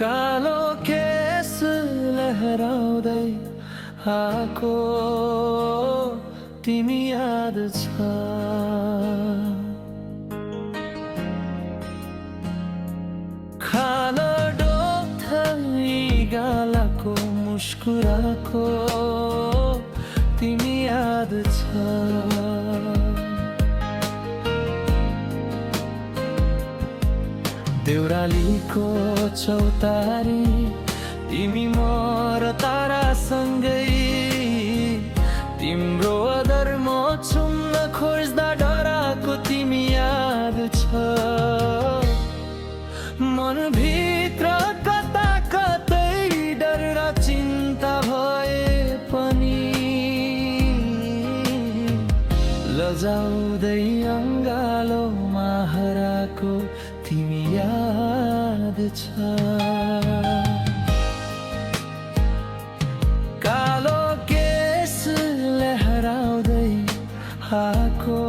कालो केस लहराउँदै आको तिमी याद छ। कालो डोथै गालाको मुस्कुराको तिमी याद छ। देउरालीको चौतारी तिमी म र तारासँगै, तिम्रो अधर्म छुम्न खोज्दा डराको तिमी याद छ। मनभित्र कता कतै डर र चिन्ता भए पनि लजाउँदै अङ्गालोमा हराएको तिमी याद छ। कालो केस लहराउँदै आको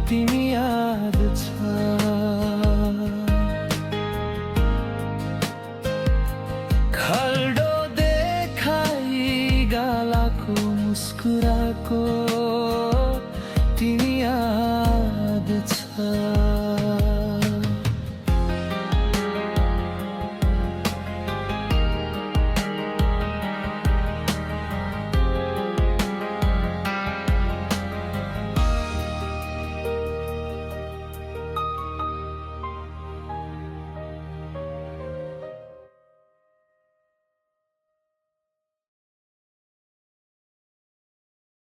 तिमी याद छ। खल्डो देखाई गालाको मुस्कुराको